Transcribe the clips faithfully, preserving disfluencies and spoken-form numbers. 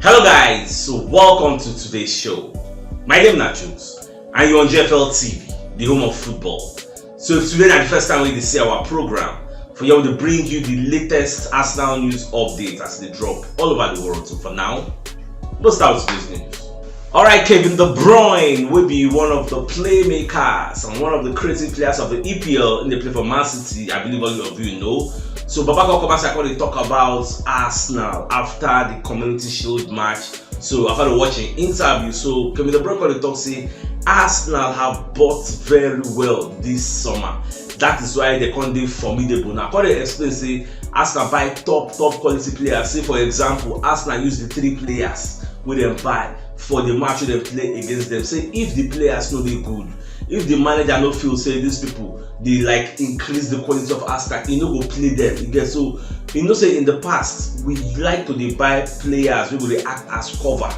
Hello guys, so welcome to today's show. My name na Jules and you're on G F L T V, the home of football. So if today na the first time wey you dey see our program, for here we dey bring you the latest Arsenal news updates as they drop all over the world. So for now, let's start with today's news. Alright, Kevin De Bruyne will be one of the playmakers and one of the crazy players of the E P L in the play for Man City. I believe all of you know. So Baba Kokobasa come dey talk about Arsenal after the Community Shield match. So after the watching interview, so Kevin De Bruyne come dey talk say Arsenal have bought very well this summer. That is why they come dey formidable. Now come dey explain say Arsenal buy top top quality players. Say for example, Arsenal use the three players wey dem buy for the match wey dem play against them. Say if the players no dey good, if the manager no feel say these people dey like increase the quality of Arsenal, e no go play them. You get? So you know say in the past we like to dey buy players wey go dey act as cover,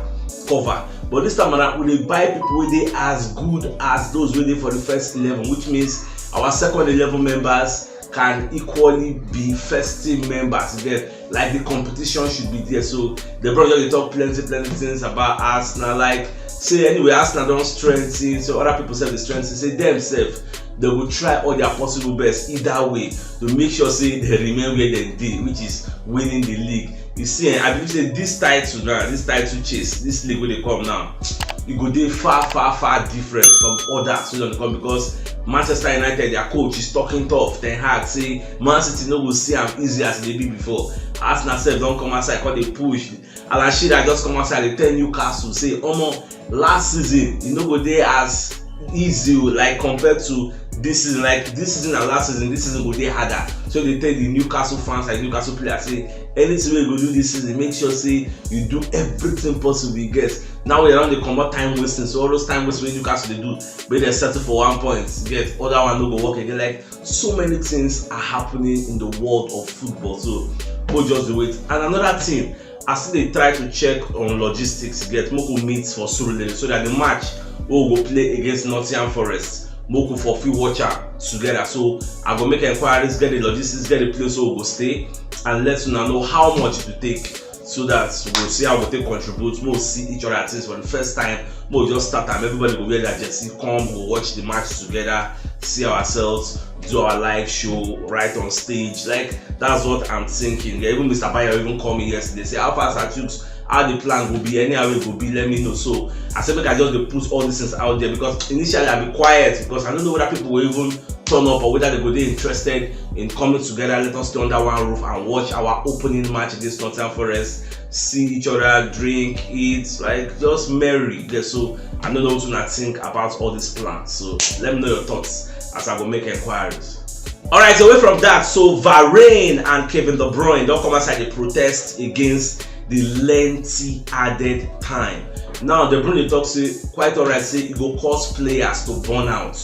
cover. But this time around we dey buy people wey dey as good as those wey dey for the first eleven, which means our second eleven members can equally be first team members. You get? Like the competition should be there. So De Bruyne just dey talk plenty plenty things about Arsenal. Like say anyway, Arsenal don strengthen, so other people sef dey strengthen. Say dem sef, they go try all their possible best either way to make sure say they remain where they dey, which is winning the league. You see, eh, I believe say this title now, this title chase, this league wey dey come now, e go dey far far far different from others wey don dey come, because Manchester United, their coach is talking tough. Ten Hag say Man City no go see am easy as e dey be before. Arsenal sef don come outside come dey push. Alan Shearer just come outside dey tell Newcastle say, omo, last season e no go dey as easy o, like, compared to this season. Like this season and last season, this season go dey harder. So they tell the Newcastle fans, like Newcastle players, say anything wey you go do this season, make sure say you do everything possible. You get? Now we don dey comot time wasting. So all those time wasting wey Newcastle dey do, make dem settle for one point. You get? Other one no go work again. Like so many things are happening in the world of football. So go just dey wait. And another thing, I still dey try to check on logistics. You get? Make we meet for Surulere so that the match wey we go play against Nottingham Forest, make we for fit watch am together. So I go make inquiries, get the logistics, get the place wey we go stay, and let una know how much it go take, so that we go see how we take contribute. Make we see each other things for the first time. Make we just start am. Everybody go wear their jersey, come, we go watch the match together, see ourselves, do our live show right on stage. Like that's what I'm thinking. Yeah, even Mister Bayo even call me yesterday, say, how far, Sir Chooks, how the plan go be, anyhow it go be, let me know. So I said make I just dey put all these things out there, because initially I be quiet because I don't know whether people will even turn up or whether they go dey interested in coming together. Let us stay under one roof and watch our opening match against Nottingham Forest, see each other, drink, eat, like just merry. Yeah, so I don't know what una think about all these plans. So let me know your thoughts as I go make inquiries. Alright, so away from that, so Varane and Kevin De Bruyne don come outside dey protest against the lengthy added time. Now De Bruyne dey talk say quite alright, say e go cause players to burn out,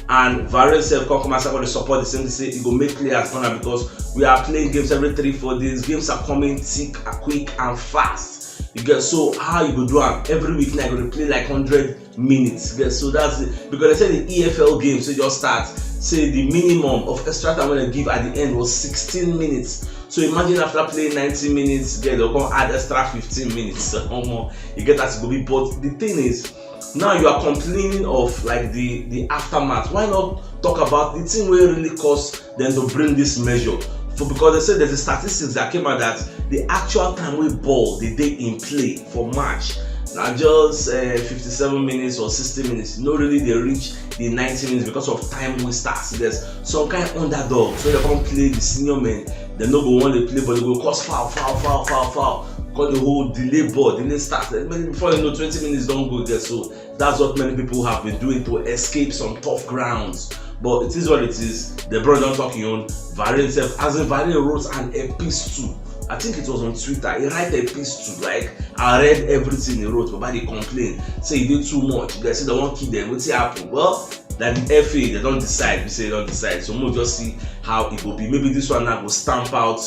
and Varane sef come come outside come dey support the same thing, say e go make players burn out because we are playing games every three four days. Games are coming thick, quick and fast. You get? So how you go do am? Every week now you go dey play like hundred minutes. Yes, so that's it. Because they say the E F L games wey just start, say the minimum of extra time wey dem give at the end was sixteen minutes. So imagine after playing ninety minutes, yeah, they'll come add extra fifteen minutes. Omo, you get that go be. But the thing is, now you are complaining of like the the aftermath. Why not talk about the thing wey really cause them to bring this measure? For because they say there's a statistics that came out that the actual time wey ball dey dey in play for match na just uh, fifty-seven minutes or sixty minutes. No really dey reach the ninety minutes because of time wasters. There's some kind underdog, so they come play the senior men. They no go want to play, but they go cause foul, foul, foul, foul, foul. Cause the whole delay ball, delay start. Before you know, twenty minutes don go there. So that's what many people have been doing to escape some tough grounds. But it is what it is. De Bruyne don talk him own. Varane sef, as in Varane wrote an epistle. I think it was on Twitter. He write epistle like, I read everything he wrote. Baba dey complain say e dey too much. They say they wan kill them. Wetin happen? Well, na the F A, they don decide. We say they don decide. So we'll just see how it go be. Maybe this one now go stamp out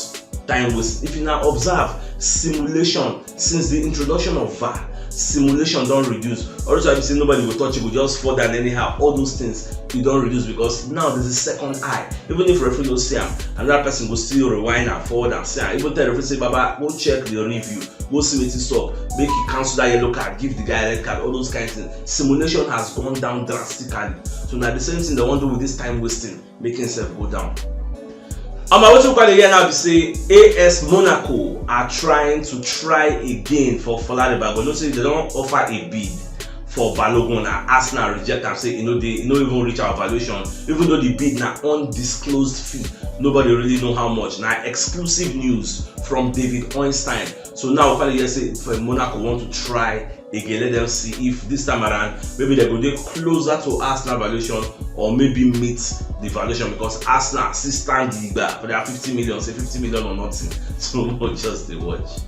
time waste. If you now observe, Simulation, since the introduction of var, simulation don reduce. All those wey be say nobody go touch you, go just fall down anyhow, all those things, e don reduce, because now there's a second eye. Even if referee no see am, another person go still rewind and forward and see am, even tell referee say, "Baba, go check the review, go see wetin sup, make e cancel that yellow card, give the guy red card," all those kind things. Simulation has gone down drastically. So na the same thing dem wan do with this time wasting, make himself go down. On my, wetin we come dey hear now be say A S Monaco are trying to try again for Fola Ribago. You know say dem don offer a bid for Balogun, na Arsenal reject am, say e no dey, e no even reach our valuation, even though the bid na undisclosed fee. Nobody really know how much. Na exclusive news from David Ornstein. So now we finally hear say Monaco want to try again. Let them see if this time around maybe dem go dey closer to Arsenal valuation or maybe meet the valuation, because Arsenal still stand the gba for their fifty million, say fifty million or nothing. So we just dey watch.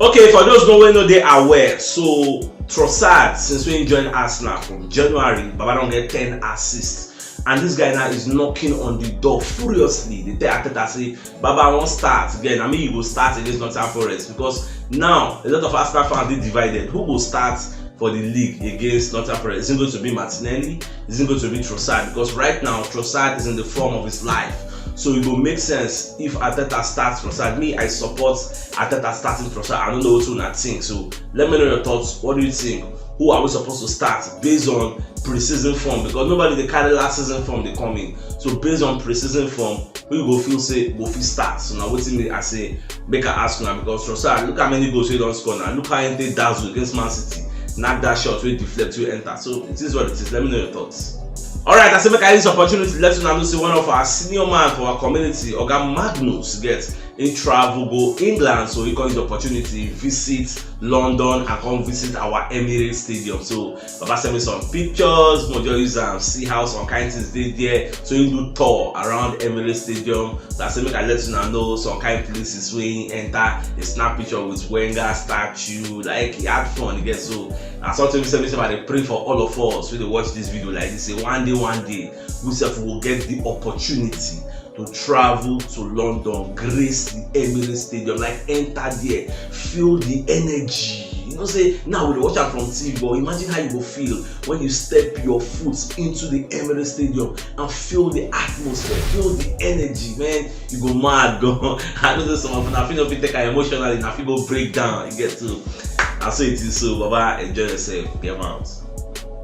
Okay, for those no wey no dey aware, so Trossard, since wey he join Arsenal from January, Baba don get ten assists, and this guy now is knocking on the door furiously. Dey tell Arteta say, "Baba, I wan start again." I mean, you go start against Nottingham Forest, because now a lot of Arsenal fans dey divided. Who go start for the league against Nottingham Forest? Is it going to be Martinelli? Is it going to be Trossard? Because right now, Trossard is in the form of his life. So it go make sense if Arteta starts Trossard. Me, I support Arteta starting Trossard. I don't know what una think. So let me know your thoughts. What do you think? Who are we supposed to start based on pre-season form? Because nobody dey carry last season form dey come in. So based on pre-season form, who you go feel say go fit start? So na wetin me I say make I ask una, because Trossard, look how many goals he don score now. Look how he take dazzle against Man City, knock that shot wey deflect, wey enter. So it is what it is. Let me know your thoughts. Alright, I say make I use this opportunity let una know say one of our senior man for our community, Oga Magnus, get he travel go England, so he come use the opportunity visit London and come visit our Emirates Stadium. So Baba send me some pictures, mo just use am see how some kind things dey there. So he do tour around Emirates Stadium. So I say make I let una know some kind places wey he enter. He snap picture with Wenger statue, like he had fun, you get. So na something wey say me say I dey pray for all of us wey dey watch this video like this. Say one day, one day, we sef go get the opportunity to travel to London, grace the Emirates Stadium, like enter there, feel the energy. You know say now we dey watch am from T V, but imagine how you go feel when you step your foot into the Emirates Stadium and feel the atmosphere, feel the energy, man. You go mad, go. I know say some of una fit no fit take am emotionally, una fit go break down. You get to, I say it is so, Baba, enjoy yourself, get out.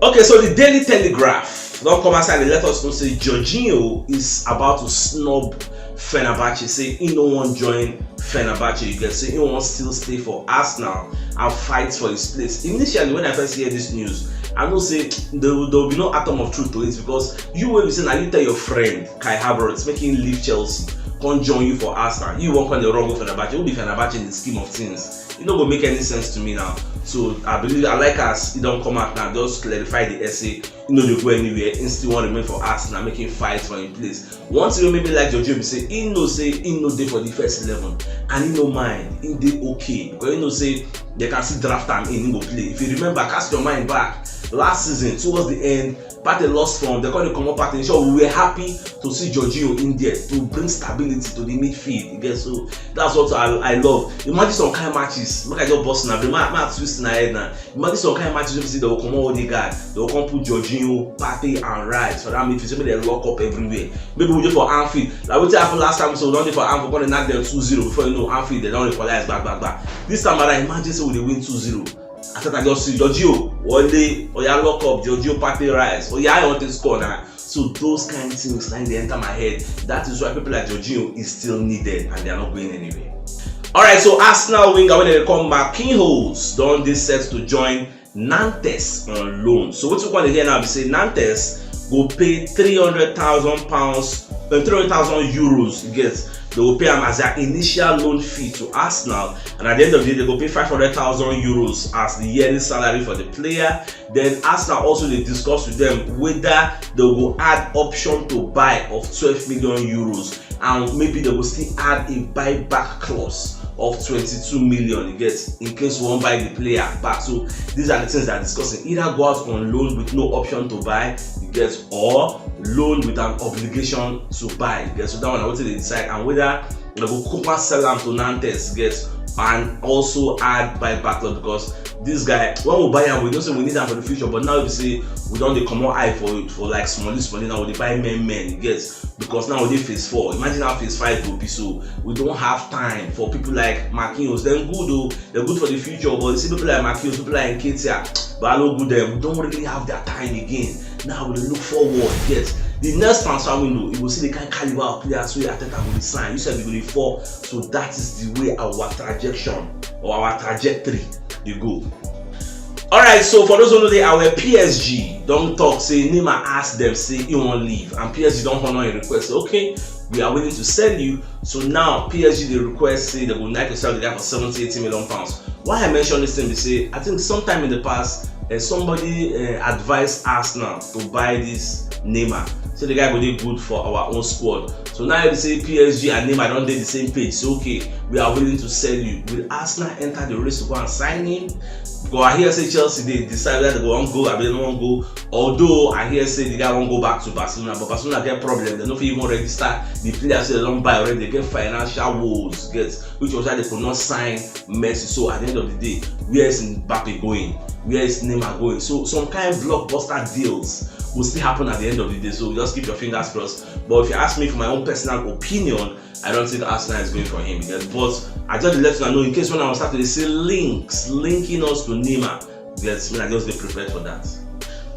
Okay, so the Daily Telegraph don come outside, dey let us know say Jorginho is about to snub Fenerbahce, say he no wan join Fenerbahce, you get, say he wan still stay for Arsenal and fight for his place. Initially, when I first hear this news, I know say there will, there will be no atom of truth to it, because you wey be say na you tell your friend Kai Havertz make him leave Chelsea, come join you for Arsenal. You wan come dey run go Fenerbahce. Who be Fenerbahce in the scheme of things? It no go make any sense to me now. So I believe, I like as e don come out now, just clarify the essay. He no dey go anywhere. He still wan remain for Arsenal, make him fight for him place. One thing wey maybe like Jorginho be say he know say he no dey for the first eleven, and he no mind. He dey okay because he know say they can still draft am in, he go play. If you remember, cast your mind back last season towards the end, Partey lost form, they call the comot Partey. In short, we were happy to see Jorginho in there to bring stability to the midfield. You get, so that's what I, I love. Imagine some kind matches. Make I just bust now. The man, man twist in head now. Imagine some kind matches wey be say they will comot Odegaard, they will come put Jorginho, Partey, and Rice for that midfield. So make they lock up everywhere. Maybe we dey for Anfield. Like wetin happen last time, so we don dey for Anfield, come dey knock them two zero. Before you know, Anfield, they don equalize, back, back, back. This time around, imagine say we dey win two zero. Arteta just see Jorginho, Wole, oya lock up, Jorginho, Partey, Rice. Oya, I want to score now. So those kind things na dey enter my head. That is why people like Jorginho is still needed and they are not going anywhere. Alright, so Arsenal winger wey dem dey call Marquinhos don dey set to join Nantes on loan. So wetin we come dey hear now be say Nantes go pay three hundred thousand pounds, uh, three hundred thousand euros, you get, they go pay am as their initial loan fee to Arsenal, and at the end of the day, they go pay five hundred thousand euros as the yearly salary for the player. Then Arsenal also dey discuss with them whether they go add option to buy of twelve million euros, and maybe they go still add a buyback clause of twenty-two million, you get, in case we wan buy the player back. So these are the things they are discussing. Either go out on loan with no option to buy, you get, or loan with an obligation to buy, you get. So that one na wetin they decide, and whether they go kukuma sell am to Nantes, you get, and also add buyback clause, because this guy, when we buy am, we know say we need am for the future, but now we say we don dey comot eye for for like small small now, we dey buy men men, you get, because now we dey phase four. Imagine how phase five go be. So we don't have time for people like Marquinhos. Dem good o, dem good for the future, but you see people like Marquinhos, people like Nketiah, Balogun, dem, we don't really have their time again. Now we dey look forward, get the next transfer window, you go see the kind caliber of players wey Arteta go dey sign. You sef, you go dey fall. So that is the way our trajectory or our trajectory dey go. Alright, so for those who no dey aware, P S G don talk say Neymar ask dem say he wan leave, and P S G don honour him request, say, "Okay, we are willing to sell you." So now P S G dey request say dem go like to sell the guy for seventy, eighty million pounds. Why I mention this thing be say, I think sometime in the past, uh, somebody uh, advised Arsenal to buy this Neymar. So the guy go dey good for our own squad. So now you say P S G and Neymar don dey the same page. So, "Okay, we are willing to sell you." Will Arsenal enter the race to go and sign him? Because I hear say Chelsea dey decide whether dem go wan go abi dem no wan go. Although I hear say the guy wan go back to Barcelona, but Barcelona get problem. Dem no fit even register the players wey dem don buy already. Dem get financial woes, get, which was why dem could not sign Messi. So at the end of the day, where is Mbappe going? Where is Neymar going? So some kind of blockbuster deals will still happen at the end of the day. So just keep your fingers crossed. But if you ask me, for my own personal opinion, I don't think Arsenal is going for him, because, but I just let you know, in case when I was starting to say links, linking us to Neymar, yes, I mean, I just be prepared for that.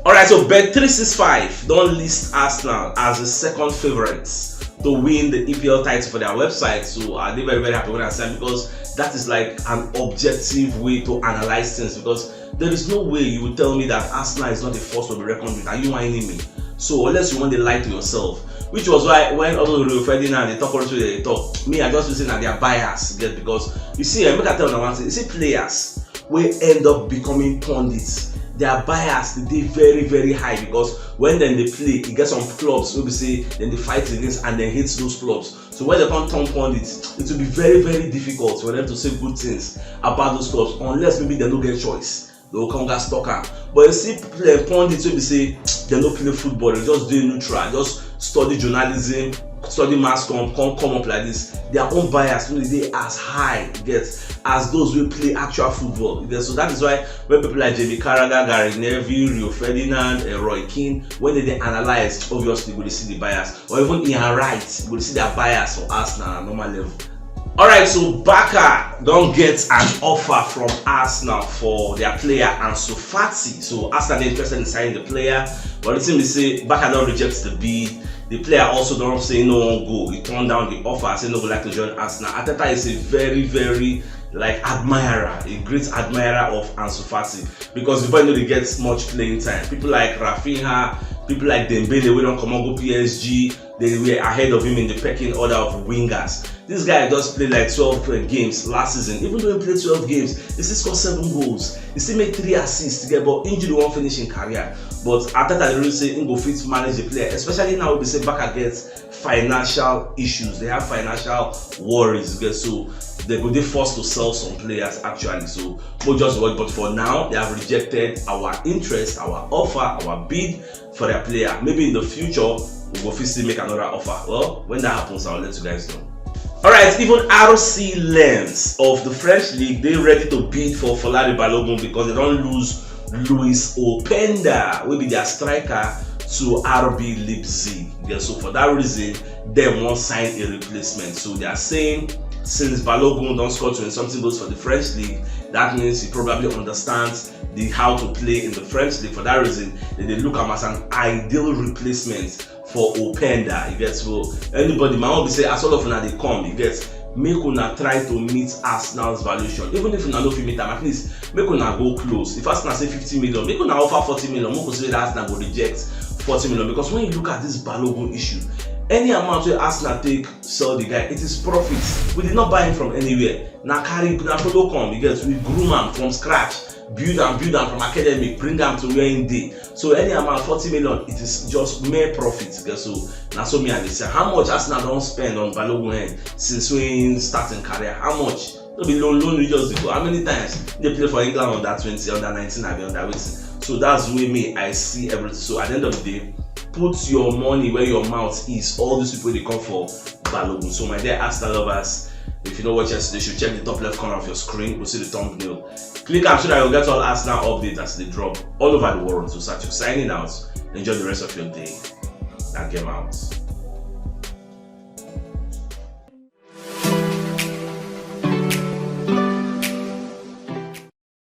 Alright, so Bet three six five don list Arsenal as the second favourite to win the E P L title for their website. So I dey very, very happy when I see am, because that is like an objective way to analyze things, because there is no way you will tell me that Arsenal is not a force to be reckoned with. Are you whining me? So unless you wan dey lie to yourself, which was why when all those Rio Ferdinand dey talk, all those wey dey talk, me, I just feel say na their bias, get, because you see, eh, make I tell una one thing. You see players wey end up becoming pundits, their bias dey very, very high, because when dem dey play, e get some clubs wey be say dem dey fight against and dem hate those clubs. So when dem come turn pundits, it will be very, very difficult for them to say good things about those clubs, unless maybe dem no get choice. Dem go come gats talk am. But you see pl- pundits wey be say dem no play football, dem just dey neutral, just study journalism, study mass comm, come come up like this. Their own bias no dey as high, get, as those wey play actual football, you get. So that is why when people like Jamie Carragher, Gary Neville, Rio Ferdinand, uh, Roy Keane, when dem dey analyse, obviously you go dey see the bias, or even Ian Wright, you go dey see their bias for Arsenal on a normal level. Alright, so Barca don get an offer from Arsenal for their player Ansu Fati. So Arsenal dey interested in signing the player, but the thing be say Barca don reject the bid. The player also don say no wan go. He turned down the offer, say no go like to join Arsenal. Arteta is a very, very, like, admirer, a great admirer of Ansu Fati, because the boy no dey get much playing time. People like Raphinha, people like Dembele wey don comot go P S G, they were ahead of him in the pecking order of wingers. This guy just played like twelve games last season. Even though he played twelve games, he still scored seven goals. He still made three assists to get, but injury wan finish him career. But Arteta dey really say he go fit manage the player, especially now we say Barca get financial issues. They have financial worries. Okay, so they go dey forced to sell some players actually. So we just watch. But for now, they have rejected our interest, our offer, our bid for their player. Maybe in the future we go fit still make another offer. Well, when that happens, I'll let you guys know. Alright, even R C Lens of the French league dey ready to bid for Folari Balogun because they don lose Luis Openda, wey be their striker, to R B Leipzig. Yeah, so for that reason, dem wan sign a replacement. So they are saying since Balogun don score twenty something goals for the French league, that means he probably understands the how to play in the French league. For that reason, dem dey look am as an ideal replacement for Openda. You get? So anybody, my own be say, as all of una dey come, you get, make una try to meet Arsenal's valuation. Even if una no fit meet am, at least make una go close. If Arsenal say fifty million, make una offer forty million. Make we see whether Arsenal go reject forty million, because when you look at this Balogun issue, any amount wey Arsenal take sell the guy, it is profit. We did not buy him from anywhere. Na carry, na follow come. You get? We groom am from scratch, build am, build am from academy, bring am to where he dey. So any amount, forty million, it is just mere profit. You get? So na so me I dey see. How much Arsenal don spend on Balogun head since wey he start him career? How much? No be loan, loan we just dey go. How many times he dey play for England under twenty, under nineteen, abi under wetin? So that's the way me I see everything. So at the end of the day, put your money where your mouth is. All these people dey come for Balogun. So my dear Arsenal lovers, If you no watch yesterday show, check the top left corner of your screen, you go see the thumbnail. Click am so that you'll get all Arsenal updates as they drop all over the world. So, Sacho signing out. Enjoy the rest of your day. That game out.